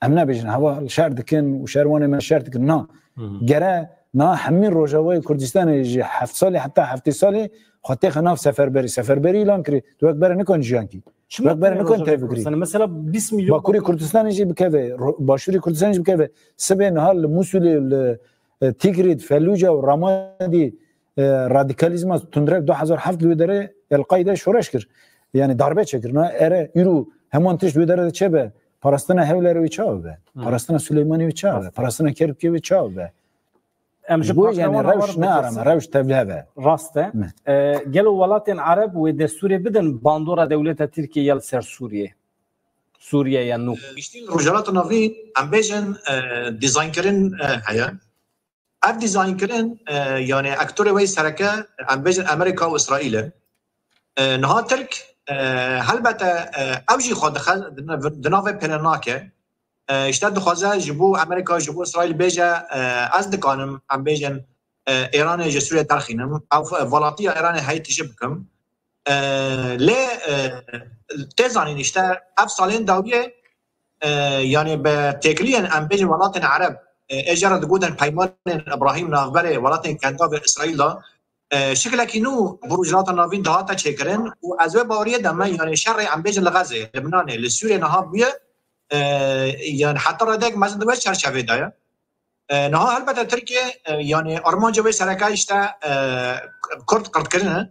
Em nebêjin heval şer dikin û şerwanê me şer dikin. Na. Hı hı. Gere na hemî Rojavayê Kurdistanê ji heft salê heta heftê salê xwe têxe nav seferberî. Seferberî îlan kirî. Tu wek bere nikan jiyan kî. Çima Wek bere tune nikan Rojavayê tevbigirî. Kurdistanê? Mesela bîst milyon Bakurê Bakur- Kurdistanê jî bikeve, Ro-, Başûrê Kurdistanê jî bikeve. Sibê niha li Musulê, li, e, Tigrî, Felûca û Ramadî, e, radîkalîzma tundrev du hezar heft li wê derê El-Qaîde şoreş kir. Yani darbe çekir. Na ere îro heman tişt wê derê de çêbe. Parastina Hewlerê wê çawa be? Hı. Parastina Silêmaniyê wê çawa be? Rast. Parastina Kerkûkê wê çawa be? Em ji Ji bo, yani, pakrewana rewş war ne arame, bipirsin. Rewş tevlihev e. Rast e. Me. E, gelo welatên Ereb wê destûrê bidin bandora dewleta Tirkiye ya li ser Sûriyê? Sûriye ya nû. E, giştî li Rojhilata Navîn, em bêjin, e, dîzaynkirin, e, heye. Ev dîzaynkirin, e, yani aktorê wê sereke, em bêjin Amerîka û Îsraîl e. E, niha Tirk, e, helbete, e, ew jî xwe dixe, di nav-, di navê pêle nake. E, işte dixwaze ji bo Amerîka, ji bo Îsraîl bêje, e, ez dikanim, em bêjin, e, Îranê ji Sûriyê derxînim, ew, e, velatiya Îranê heyî tije bikim. E, lê, e, tê zanîn işte ev salên dawiyê, e, yani bi têkiliyên em bêjin welatên Ereb, e, ê jê re digotin peymanên Îbrahîm navberê welatên Kendav û Îsraîl de, e, şikilekî nû bi Rojhilata Navîn dihate çêkirin û ez wê baweriyê de me, yani şerê em bêjin li Xezê, Libnanê, li Sûriyê niha bûye, e, yani heta rêdek mezin di wê çerçevê de ye. E, niha helbete Tirkiye, e, yani armanca wê sereke işte, e, Kurd qirtkirin e.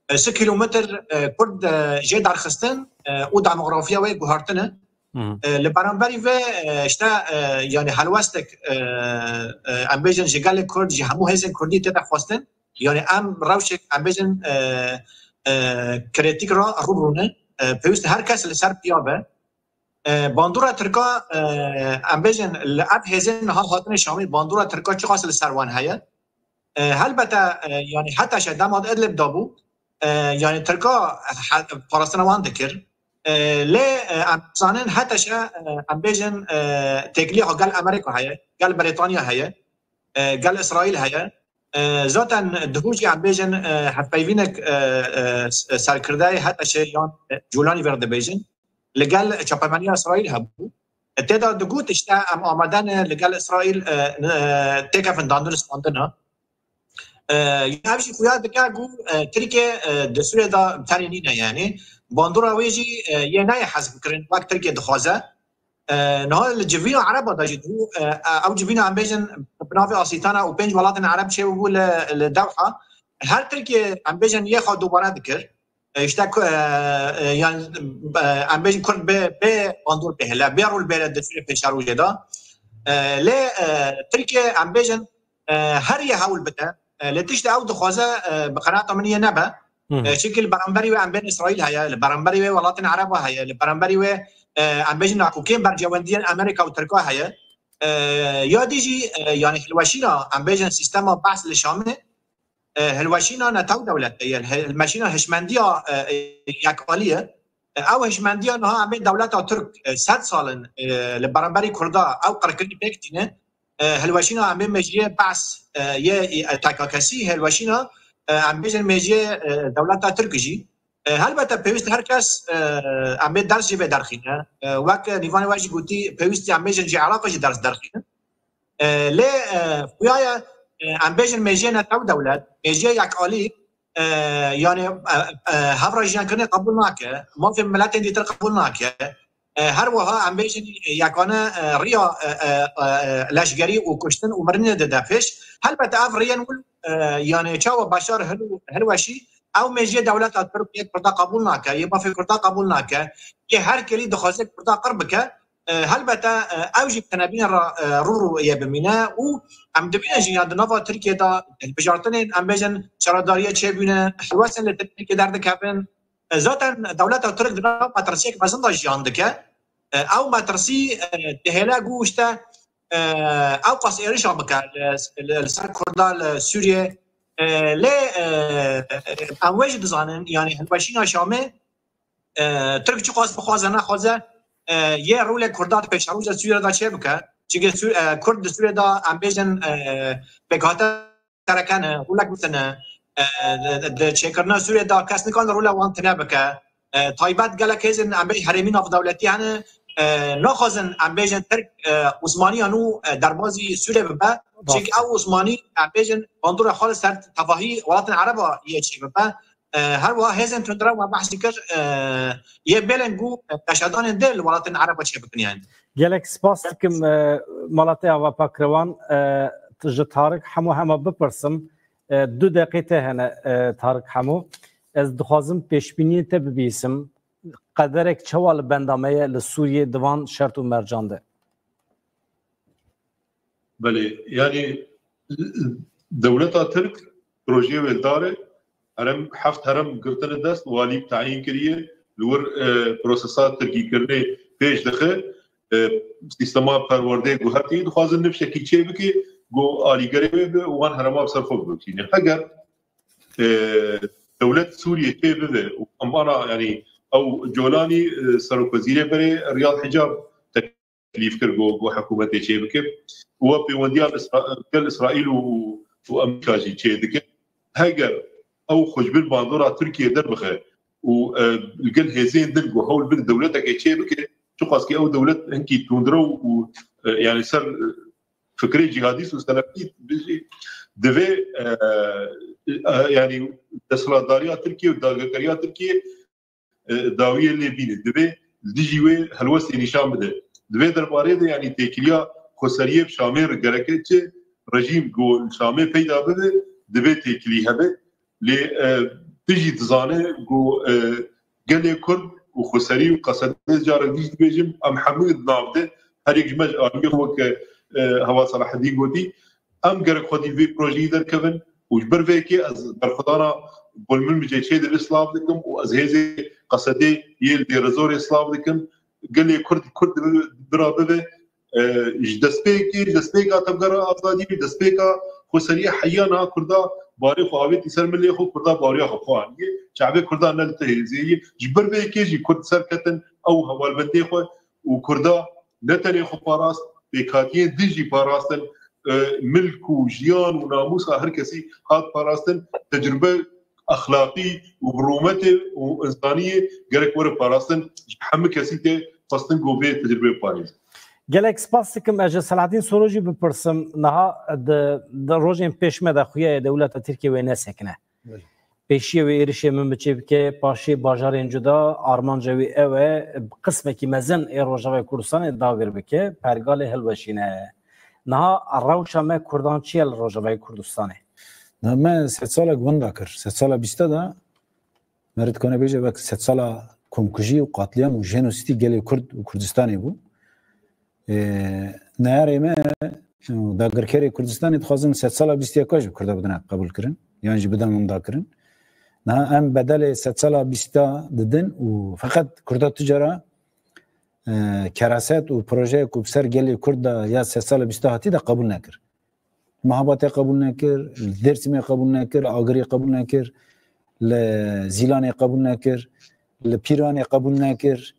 E, sê kilometr, e, Kurd, e, jê derxistin, e, û demografiya wê guhertin e. Hı hı. E, li beramberî vê, e, işte, e, yani helwestek, e, e, em bêjin ji gelê Kurd, ji hemû hêzên Kurdî tê de xwestin. Yani em rewşek, em bêjin, e, e, kritîk re rû bi rû ne. E, pêwîst e her kes li ser piya be. E, bandora Tirka, e, em bêjin li ev hêzên niha hatine Şamê, bandora Tirka çiqas li ser wan heye? E, helbete, e, yani heta şe dema di Idlib de bû, e, yani Tirka he-, parastina wan dikir. E, lê, e, em zanin heta şe, e, em bêjin, e, têkiliya xwe gel Amerîka heye, gel Brîtanya heye, e, gel Îsraîl heye. E, zaten di hû jî em bêjin, e, hevpeyvînek, e, e, serkirdeyê HTŞ yan, e, Colanî ver dibêjin, li gel çapemeniya Îsraîl hebû. E, tê de digot, işte, em amade ne li gel Îsraîl, e, e, têkevin dandin û standina. E, ev jî xuya dike ku, e, Tirkiye, e, di Sûriyê de tenê nîne, yanî bandora wê jî, e, yê neyê hezm kirin wek Tirkiye dixwaze. E, niha li civîna Ereba de jî dû, e, ew civîna em bêjin bi navê Asîtana û pênc welatên Ereb çêbûbû li, li Dewha. Her Tirkiye em bêjin yê xwe dubare dikir. E, işte ku, e, e, yani, e, em bêjin Kurd bê, bê bandor bihêle, bê rol bêle di Sûriyê pêşerojê de. E, lê, e, Tirkiye em bêjin, e, her yê hewl bide. E, lê tiştê ew dixwaze, e, bi qenaeta min yê nebe. E, çimkî li beramberî wê em bên Îsraîl heye, li beramberî wê welatên Ereba heye, li beramberî wê, e, em bêjin nakokên bercewendiyên Amerîka û Tirka heye. E, ya dî jî, e, yani hilweşîna, em bêjin sîstema Behs li Şamê, e, hilweşîna netew dewlet ye, hil-, hilweşîna hişmendiya, e, yekalî ye. E, ew hişmendiya niha em ê dewleta Tirk, e, sed sal in, e, li beramberî Kurda ew qirkirinî pêk tîne. E, hilweşîna em ê mejiyê Behs, e, yê, e, T K K S, hilweşîna, e, em bêjin mejiyê, e, dewleta Tirk jî. E, helbete pêwîst her kes, e, em ê ders jî vê derxîne. E, wek Nîvanê we jî gotî, pêwîstî em bêjin ji Iraqê jî ders derxîne. E, lê, e, xuya ye, e, em bêjin mêjiyê netew dewlet, mêjiyê yekalî, e, yani, e, e, hevra jiyankirinê qebûl nake, mafê miletên dîtir qebûl nake. E, her wiha em bêjin yekane, e, riya, e, e, e, leşgerî û kuştin û mirinê dide pêş. Helbete ev riyên wilo, e, yani çawa Beşar hil-, hilweşî, ew mêjiyê dewleta Tirk yê Kurda qebûl nake, yê mafê Kurda qebûl nake, yê her kelî dixwaze Kurda qir bike. E, helbete, e, ew jî tenebîne re, e, rû rû yê bimîne û em dibînin jî ya di nava Tirkiye de hilbijartinên, em bêjin, şaredariyê çêbûne, helwestên li Tirkiye derdikevin. E, zaten dewleta Tirk di nav metirsiyek mezin de jiyan dike. E, ew metirsî, e, dihêle ku işte, e, ew qas êrişa bike li, li, li ser Kurda li Sûriyê. E, lê, e, e, em wê jî dizanin, yani hilweşîna Şamê, e, Tirk çiqas bixwaze nexwaze, e, yê rolê Kurda di pêşeroja Sûriye de çê bike. Çimkî Sû-, e, Kurd di Sûriye de em bêjin, e, pêkhate kereke ne, rolek mezin e, e, di, di çêkirina Sûriye de kes nikane rola wan tune bike. E, taybet gelek hêzên em bêjin herêmî navdewletî hene, e, naxwazin em bêjin Tirk, e, Osmaniya nû, e, derbazî Sûriye bibe. Çimkî ew Osmanî, em bêjin bandora xwe li ser tevahî welatên Ereba yê çê bibe. E, her wiha hêzên tundrew me behs dikir, e, yê bêlên ku, e, peşedanên dê li welatên Ereba çê bikin yani. Gelek spas dikim, e, Malatê Ava Pakrewan, e, ji Tarik Hemo hema bipirsim. E, du deqê te hene, e, Tarik Hemo. Ez dixwazim pêşbîniyên te bibîsim. Qederek çawa li benda me ye li Sûriyê di van şert û mercan de? Belê, yani dewleta Tirk projeyê wê li dar e, herem, heft herem girtine dest, walî tayîn kiriye, li wir, e, prosesa tirkîkirinê pêş dixe, e, sîstema perwerdeyê guhertî dixwazin nifşekî çê bike, ku alîgirê wê be û wan herema bi ser xwe bibîne. Heger, e, dewlet Sûriyê çê bibe û em vana, yani ew Colanî, e, serokwezîrê berê Riyad Hicab teklîf kir ku, ku hikûmetê çê bike. Û we pêwendiya li Îsra-, gel Îsraîl û, û Amerîka jî çê dike. Heger ew xwe ji bin bandora Tirkiyê derbixe û, e, li gel hêzên din ku hewl bide dewletekê çê bike, çiqas ku ew dewlet hinkî tundrew û, e, yani ser, e, fikrê cîhadîst û selefî bijî, divê, e, e, yani desthilatdariya Tirkiyê û dagirkeriya Tirkiyê, e, dawiyê lê bîne. Divê li dijî wê helwestê nîşan bide. Di vê derbarê de, yanî têkiliya xweseriyê bi Şamê re gereke çi rejîm ku li Şamê peyda bibe, divê têkilî hebe. Lê, e, tu jî dizane ku, e, gelê Kurd û xweserî û Qesedê, carek dî jî dibêjim, em hemû di nav de, her yek ji me ji aliyê xwe weke, e, Heval Selahedîn gotî, em gerek xwedî vê projeyî derkevin û ji ber vê yekê ez berxwedana Gulmilmicê çê dibe silav dikim û ez hêzê Qesedê yê li Dêrezorê silav dikim. Gelê Kurd, Kurd dibe, bira bibe, e, ji destpêkê, ji destpêka Tevgera Azadî, ji destpêka xweseriya heya niha Kurda barê xwe avêtî ser milê xwe, Kurda baweriya xwe xwe aniye. Çavê Kurda ne li te hêzê ye. Ji ber vê yekê jî Kurd serketin ew hevalbendê xwe û Kurda ne tenê xwe parast, pêkhatiyên din jî parastin, e, milk û jiyan û namûsa her kesî hat parastin, tecrube exlaqî û bi rûmetê û insaniyê gerek were parastin, ji hemî kesî tê xwestin ku vê tecrubeyê parêzin. Gelek spas dikim. Ez ji Selahattin Soro jî bipirsim. Niha di, di rojên pêş me de xuya ye dewleta Tirkiyê wê nesekine. Belê. Pêşiyê wê êrişê min bi çê bike, paşê bajarên cuda, armanca wê ew e, qismekî mezin ê Rojavayê Kurdistanê dagir bike, pergalê hilweşîne. Niha rewşa me Kurdan çi ye li Rojavayê Kurdistanê? Na me sedsalek winda kir. Sedsala bîsta de me ritkanê bêje wek sedsala komkujî û qatliyam û jenosîdî gelê Kurd û Kurdistanê bû. Ê, neyarê me, dagirkerê Kurdistanê dixwazin sedsala bîst yeka jî bi Kurda bidine qebûl kirin, yan jî bidin winda kirin. Niha em bedelê sedsala bîsta didin û feqet Kurda tu cara, e, keraset û projeyek ku bi ser gelê Kurd de ya sedsala bîsta hatî de qebûl nekir. Mehabatê qebûl nekir, li Dêrsimê qebûl nekir, Agirî qebûl nekir, li Zîlanê qebûl nekir, li Pîranê qebûl nekir,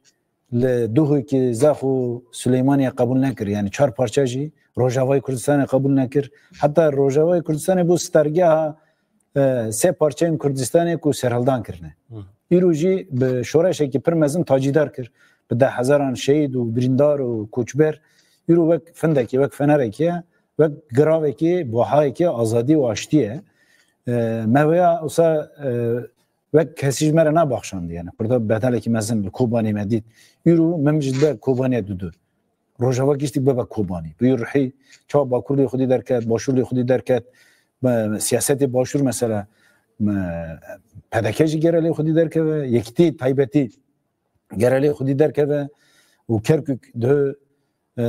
li Duhokê, Zax û Silêmaniyê qebûl nekir. Yani çar parça jî Rojavayê Kurdistanê qebûl nekir. Heta Rojavayê Kurdistanê bû stargeha, e, sê parçeyên Kurdistanê ku serhildan kirine. Hı. Îro jî bi şoreşekî pir mezin tacîdar kir. Bi deh hezaran şehîd û birîndar û koçber. Îro wek findekê, wek fenerekê ye, wek giravekê, buhayekê azadî û aştî ye. E, me wêya wisa, e, wek kesî ji me re nabaxşandî. Yani Kurda bedelekî mezin li Kobanê me dît. Îro me ji de Kobanê didu. Rojava giştî bibe Kobanî. Bi rihî çawa Bakur lê xwedî derket, Başûr lê xwedî derket. Me, siyasetê Başûr mesela, me, P D K jî gere lê xwedî derkeve, yekîtî taybetî gere lê xwedî derkeve û Kerkûk di, e,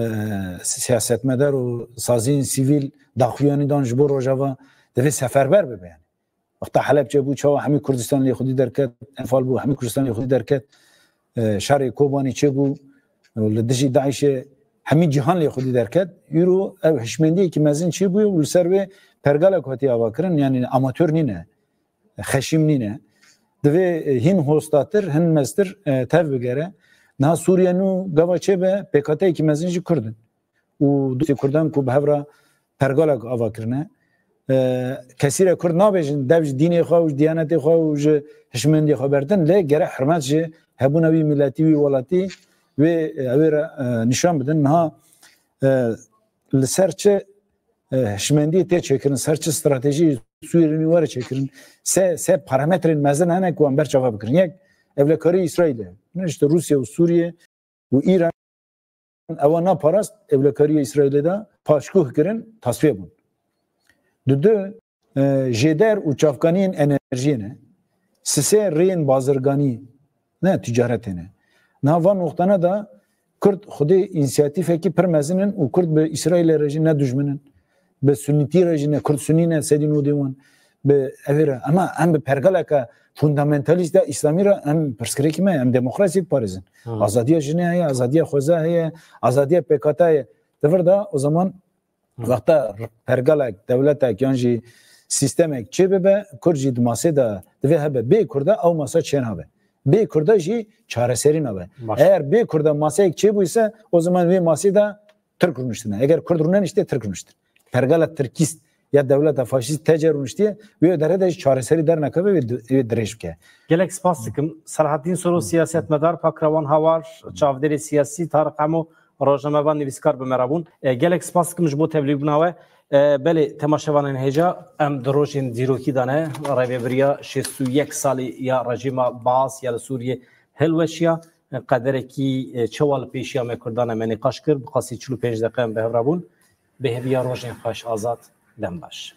siyasetmedar û saziyên sivîl daxuyanî dan ji bo Rojava divê seferber bibe yani. Wexta Helebçe bû, çawa hemî Kurdistan lê xwedî derket, Enfal bû, hemî Kurdistan lê xwedî derket, e, şerê Kobanî çêbû, e, li dijî DAIŞê hemî cîhan lê xwedî derket. Îro ev hişmendiyekî mezin çêbûye û li ser wê pergalek hatiye avakirin, yani amatör nîne, xeşîm nîne. Divê, e, hîn hostatir, hin meztir, e, tev bigere. Niha Sûriye nû gava çêbe, P K T'yekî mezin jî Kurd in. Û dostê Kurdan ku bi hev re pergalek ava kirine. E, kesî re Kurd nabêjin, dev ji dînê xwe û ji diyanetê xwe û ji hişmendiyê xwe berdin, lê gere hurmet ji hebûna wî miletî, wî welatî, wê, e, ew ê re, e, nîşan bidin. Niha, e, li ser çi, e, hişmendiyê tê çêkirin, ser çi stratejî Sûriyê nû were çêkirin, se, se parametrên mezin hene ku em ber çava bikirin. Yek, ewlekarî Îsraîlê. Ne işte Rûsya û Sûriye û Îran ewa naparast ewlekariya Îsraîlê de paşguh kirin, tasfiye bûn. Dudu, e, jêder û çavkaniyên enerjiyê ne. Sisê rêyên bazirganî ne, ticaretê ne. Niha van noqtana de Kurd xwedê însiyatîfekî pir mezin in û Kurd bi Îsraîlê re jî ne dijmin in. Bi Sunîtî re jî ne, Kurd Sunî ne, sedî nodê wan. Bi evê re. Ama em bi pergaleke fundamentalîst ya îslamî re em pirsgirêkî me, em demokrasî diparêzin. Hı. Azadiya jinê heye, azadiya xweza heye, azadiya P K T heye. Di vir de o zaman Hı. wexta pergalek, dewletek yan jî sîstemek çê bibe, Kurd jî di masê de divê hebe. Bê Kurda ew masa çê nabe. Bê Kurda jî çareserî nabe. Baş. Eger bê Kurda maseyek çê bûyse, o zaman wê masê de Tirk rûniştine. Eger Kurd rûneniştê, Tirk rûniştin. Pergala Tirkîst ya dewleta faşîst tece rûniştiye, wê dere de jî çareserî dernekeve, wê di-, wê dirêj bike. Gelek spas dikim. Selahattin Soro, siyasetmedar, Pakrewan Hawar, çavdêrê siyasî, Tariq Emo, rojnamevan, nivîskar bi me re bûn. E, gelek spas dikim ji bo tevlîbûna we. E, belê, temaşevanên hêja, em di rojên dîrokî de ne, rêvebiriya şêst û yek salî ya rejîma Baas ya li Sûriyê hilweşiya. Qederekî, e, çawa li pêşiya me Kurdan e me nîqaş kir, bi qasî çil û pênc deqe em bi hev re bûn. Bi hêviya rojên xweş, azad, dem baş.